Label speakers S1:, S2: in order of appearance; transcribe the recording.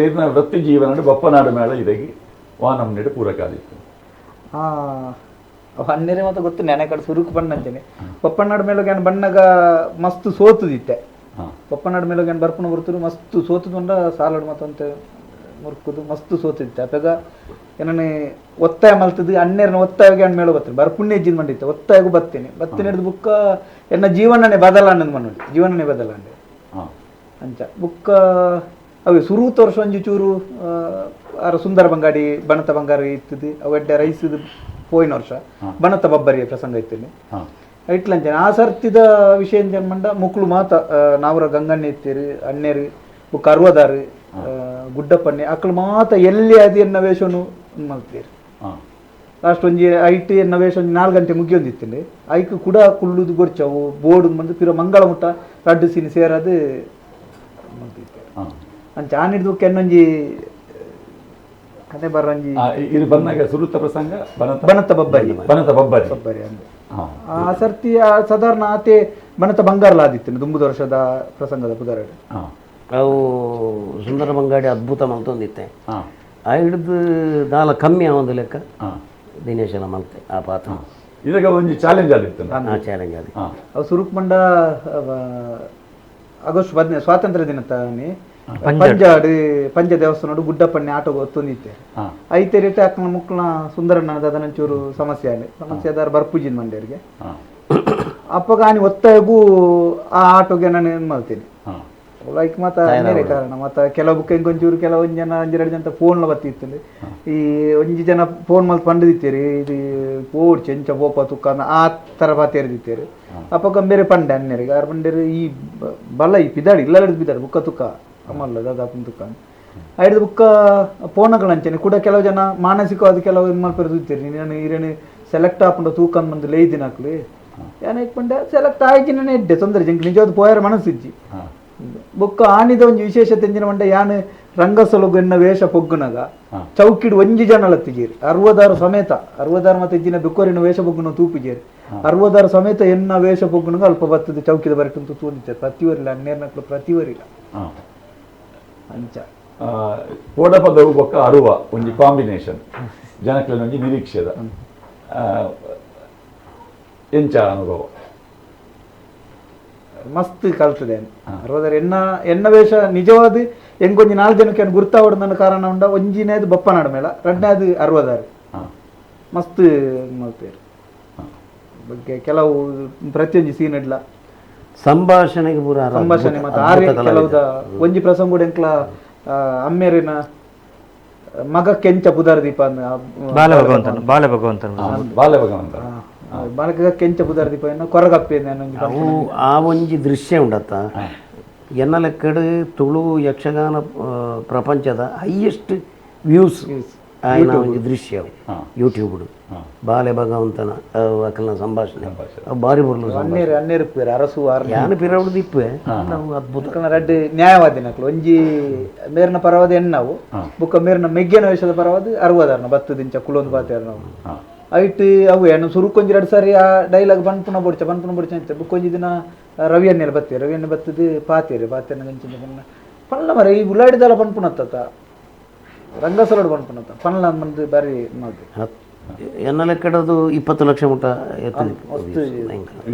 S1: ಇರ್ನ ವೃತ್ತಿ ಜೀವನ ಬಪ್ಪನಾಡು ಮೇಳ ಇರೆಗ್ ವಾನಮ್ನೆಡ್ ಪೂರಕ ಆದಿತ್ತು.
S2: ಅವು ಅನ್ನೆರೆ ಮಾತ ಗೊತ್ತು ನೆನೆ ಕಡೆ ಸುರುಕು ಬಣ್ಣಂಚನೆ ಬಪ್ಪನಾಡು ಮೇಳಗೆ ಯಾನ್ ಬಣ್ಣಗ ಮಸ್ತ್ ಸೋತುದಿತ್ತೆ. ಬಪ್ಪನಾಡು ಮೇಳಗೆ ಯಾನ್ ಬರ್ಪುನ ಬರ್ತುರು ಮಸ್ತ್ ಸೋತುದುಂಡ ಸಾಲಡ್ ಮತ್ತಂತೆ ಮುರ್ಕುದು ಮಸ್ತ್ ಸೋತಿದ್ದೆ. ಅಪಗ ಏನನೆ ಒತ್ತಾಯ ಮಲ್ತದು ಅಣ್ಣೆರ್ನ ಒತ್ತಾಯಗೆ ಯಾನ್ ಮೇಳ ಬರ್ತೇನೆ ಬರ್ಪುಣ್ಯ ಇಜ್ಜಿದ್ ಮಂಡಿತ್ತೆ ಒತ್ತಾಯಗೂ ಬರ್ತೇನೆ ಬತ್ತೇನೆ ಹಿಡ್ದು ಬುಕ್ಕ ಎನ್ನ ಜೀವನನೇ ಬದಲಾಂಡಂದು ಮನ್ನೋಡಿ ಜೀವನನೇ ಬದಲಾಂಡೆ. ಅಂಚ ಬುಕ್ಕ ಅವೆ ಸುರೂತ ವರ್ಷ ಒಂಜಿ ಚೂರು ಆರ ಸುಂದರ ಬಂಗಾಡಿ ಬಣತ ಬಂಗಾರ ಇತ್ತದು ಅವು ಎಡ್ಡೆ ರೈಸದು ಪೋಯಿನ ವರ್ಷ ಬಣತ ಬಬ್ಬರಿಯ ಪ್ರಸಂಗ ಇತ್ತಲ್ಲಿ. ಇಟ್ಲಂಚನೆ ಆ ಸರ್ತಿದ ವಿಷಯ ಎಂಚ ಮಂಡ ಮುಕ್ಳು ಮಾತ ನಾವರ ಗಂಗಣ್ಣ ಇತ್ತೀರು ಅಣ್ಣೇರು ಬುಕ್ಕ ಅರ್ವದಾರು ಗುಡ್ಡಪ್ಪಣ್ಣೆ ಅಕ್ಳು ಮಾತ ಎಲ್ಲಿ ಅದು ಎನ್ನ ವೇಷನು ಮಲ್ತೀರು. ಲಾಸ್ಟ್ ಒಂಜಿ ಐಟ್ ಎನ್ನ ವೇಷ ಒಂಜಿ 4 ಗಂಟೆ ಮುಗಿಯೊಂದಿತ್ತಿಂಡು ಐಕ್ ಕೂಡ ಕುಳ್ಳುದು ಗೊಡ್ಚವು ಬೋರ್ಡ್ ಬಂದು ಪಿರ ಮಂಗಳ ಮುಟ್ಟ ರಡ್ಡು ಸೀನ್ ಸೇರದು ಮಲ್ತಿತ್ತೆ. ಅಂಚ ಆನಿಡ್ದು ಕೆನ್ನೊಂಜಿ ಕತೆ ಬರಂಜಿ.
S1: ಇದು ಬಂದಾಗ ಸುರುತ್ತ ಪ್ರಸಂಗ ಬನತ
S2: ಬನತ ಬಬ್ಬರಿ.
S1: ಬನತ ಬಬ್ಬರಿ.
S2: ಬಬ್ಬರಿ ಅಂದೆ. ಆ ಸರ್ತಿ ಆ ಸಾಧಾರಣ ಆತೆ ಬನತ ಬಂಗಾರಲ ಆದಿತ್ತು ದುಂಬುದ ವರ್ಷದ ಪ್ರಸಂಗದ ಪುದರಡು.
S3: ಅವು ಸುಂದರ ಬಂಗಾಡಿ ಅದ್ಭುತ ಮಲ್ತೊಂದಿತ್ತೆ. ಆ ಹಿಡಿದು ದಾಲ ಕಮ್ಮಿ ಆವೊಂದು ಲೆಕ್ಕ. ದಿನೇಶನ ಮಲ್ತೆ ಆ ಪಾತ್ರ.
S1: ಇದಕ್ಕೆ ಒಂಜಿ ಚಾಲೆಂಜ್ ಆದಿತ್ತು.
S3: ಆ ಚಾಲೆಂಜ್ ಅದು.
S2: ಅವು ಸುರುಕ್ ಮಂಡ ಆಗಸ್ಟ್ 15 ಸ್ವಾತಂತ್ರ್ಯ ದಿನ ತಾನೆ ಪಂಜಾಡು ಪಂಜ ದೇವಸ್ಥಾನ ಗುಡ್ಡಪ್ಪಣ್ಣೆ ಆಟೋ ಒತ್ತೊಂದಿತ್ತೆ. ಐತೆ ರೇಟ್ ಅಕ್ಕನ ಮುಕ್ಕಳ ಸುಂದರಣ್ಣ ಅದನಂಚೂರು ಸಮಸ್ಯೆ ಆಲೆ ಸಮಸ್ಯೆ ಅದಾರ ಬರ್ಪುಜಿನ ಮಂಡ್ಯರಿಗೆ. ಅಪ್ಪಗ ಆನಿ ಒತ್ತಾಯಗೂ ಆ ಆಟೋಗೆ ನಾನು ಏನು ಮಾಡ್ತೀನಿ ಲೈಕ್ ಮಾತ ಬೇರೆ ಕಾರಣ ಮತ್ತ ಕೆಲವು ಬುಕ್ ಒಂಚೂರು ಕೆಲವೊಂದು ಜನ ಒಂಜೆರಡು ಜನ ಫೋನ್ ಬತ್ತಿತ್ತು. ಈ ಒಂಜಿ ಜನ ಫೋನ್ ಮಲ್ತ್ ಪಂಡದಿತ್ತೀರಿ ಇದು ಪೋಡ್ ಚೆಂಚ ಪೋಪ ತುಕ್ಕ ಆ ಥರ ಬಾತೇರಿದಿತ್ತೀರಿ. ಅಪ್ಪಗ ಬೇರೆ ಪಂಡೆ ಅನ್ನೇರಿಗೆ ಆರು ಪಂಡೇರು ಈ ಬಲ ಈ ಪಿದಾಡಿ ಇಲ್ಲ ಹಿಡಿದು ಬಿದ್ದಾಡಿ ಬುಕ್ಕ ತುಕ್ಕ ಅಮ್ಮಲ್ಲ ದಾದ ತುಕ್ಕ ಐದು ಬುಕ್ಕ ಫೋನ್ಗಳಂಚನೆ ಕೂಡ ಕೆಲವು ಜನ ಮಾನಸಿಕವಾದ ಕೆಲವು ಇದು ಮಲ್ಪೆರ್ದಿತ್ತೀರಿ ನೀನು ಈರೇನು ಸೆಲೆಕ್ಟ್ ಆಪುಂಡ ತೂಕ ಬಂದು ಲೇಯ್ದಿನ ಹಾಕ್ಲಿ ಏನ ಪಂಡೆ ಸೆಲೆಕ್ಟ್ ಆಯ್ಚಿನೇ ಎಡ್ಡೆ ತೊಂದರೆ ಜಂಕ್ ನಿಜವಾದ ಪೋಯರ ಮನಸ್ಸಿಜ್ಜಿ. ಬೊಕ್ಕ ಆನಿದ ಒಂಜಿ ವಿಶೇಷತೆ ಎಂಜಿನ ಮಂಡ ಯಾನ್ ರಂಗಸಲುಗು ಎನ್ನ ವೇಷ ಪೊಗ್ಗುನಗ ಚೌಕಿಡ್ ಒಂಜಿ ಜನ ಲತ್ತಿಜೇರಿ 66 ಸಮೇತ 66 ಮತ್ತೆ ಇಜ್ಜಿನ ದುಕ್ಕೋರಿನ ವೇಷ ಪೊಗ್ಗುನ ತೂಪಿಜೇರಿ 66 ಸಮೇತ ಎನ್ನ ವೇಷ ಪೊಗ್ಗುನಗ ಅಲ್ಪ ಬತ್ತದ ಚೌಕಿದ ಬರಟು ತೂಂದಿತ್ತೆ ಪ್ರತಿವರಿಲ್ಲ ಅನ್ನೇರ್ನಕ್ಲು ಪ್ರತಿವರಿಲ್ಲ. ಅಂಚ
S1: ಪೋಡಪದವು ಬೊಕ್ಕ ಅರುವ ಒಂಜಿ ಕಾಂಬಿನೇಷನ್ ಜನಕ್ಲೆನ ಒಂಜಿ ನಿರೀಕ್ಷೆದ ಎಂಚ ಅನುಭವ?
S2: ಮಸ್ತ್ ಕಲ್ತದೆ ಅರವದಾರು ಎನ್ನ ಎನ್ನ ವೇಷ ನಿಜವಾದ ಎಂಗೊಂಜಿ 4 ಜನಕ್ಕೆ ಗುರ್ತಾವಡ ನನ್ನ ಕಾರಣ ಉಂಡ ಒಂಜಿನೇದು ಬಪ್ಪನಾಡ ಮೇಳ ರಡ್ಡನೇದು 66. ಮಸ್ತ್ ಮಲ್ತೇರು ಬಗ್ಗೆ ಕೆಲವು ಪ್ರತಿಯೊಂಜಿ ಸೀನ್ ಇಡ್ಲ
S3: ಸಂಭಾಷಣೆಗೆ ಪೂರ
S2: ಸಂಭಾಷಣೆ ಮತ್ತೆ ಆರೆ ಕೆಲವುದ ಒಂಜಿ ಪ್ರಸಂಗ ಎಂಕ್ಲ ಅಮ್ಮೇರಿನ ಮಗ ಕೆಂಚ ಪುದಾರ್ ದೀಪ
S4: ಬಾಲ ಭಗವಂತನು ಬಾಲ ಭಗವಂತನು
S1: ಬಾಲ ಭಗವಂತ
S2: ಬಾಲಕ ಕೆಂಚ ಪುದಾರ್ ದೀಪ ಎನ್ನ ಕೊರಗಪ್ಪೆ
S3: ಅವು ಆ ಒಂಜಿ ದೃಶ್ಯ ಉಂಡತ್ತ ಎನ್ನ ಲೆಕ್ಕಡು ತುಳು ಯಕ್ಷಗಾನ ಪ್ರಪಂಚದ ಹೈಯೆಸ್ಟ್ ವ್ಯೂಸ್ ಆಯ್ನ ಒಂಜಿ ದೃಶ್ಯ ಅವು ಯೂಟ್ಯೂಬ್ ಬಾಲೆ ಭಗವಂತನ ಅಕಲ್ನ ಸಂಭಾಷಣೆ ಅವು ಬಾರಿ ಬರಲು.
S2: ಅನ್ನೇರು ಅನ್ನೇರು ಪೇರು ಅರಸು ಆರ್
S3: ಯಾನು ಪಿರವಡು ದಿಪ್ಪೆ ನಾವು ಅದ್ಭುತ.
S2: ರಡ್ಡ್ ನ್ಯಾಯವಾದಿನಕ್ಲು ಒಂಜಿ ಮೇರ್ನ ಪರವಾದ ಎನ್ನವು ಬುಕ್ಕ ಮೇರ್ನ ಮೆಗ್ಗೆನ ವೇಷದ ಪರವಾದ ಅರುವದಾರ್ನ ಬತ್ತು ದಿಂಚ ಕುಲೊಂದು ಬಾತೇರ್ ನಾವು ಐಟ್ ಅವು ಏನು ಸುರುಕೊಂಜಿ ಎರಡು ಸಾರಿ ಆ ಡೈಲಾಗ್ ಬನ್ಪುನ ಬೊಡ್ಚ ಬನ್ಪುನ ಬೊಡ್ಚ ಅಂತ ಬುಕ್ಕೊಂಜಿ ದಿನ ರವಿ ಅಣ್ಣೆಲ್ಲ ಬತ್ತೇರು ರವಿ ಅಣ್ಣೆ ಬತ್ತದು ಪಾತೇರು ಪಾತೇನ ಗಂಚಿನ ಪನ್ನ ಪಲ್ಲ ಮರ ಈ ಉಳ್ಳಾಡಿದಲ್ಲ ಪನ್ಪುನತ್ತ ರಂಗಸಲೋಡು ಪನ್ಪುನತ್ತ ಪನ್ಲ ಬಂದು ಬಾರಿ ಮಾಡ್ದು.
S3: ಎನ್ನ ಲೆಕ್ಕಡದು 20 ಲಕ್ಷ ಮುಟ್ಟ ಎತ್ತು.
S1: ಇದು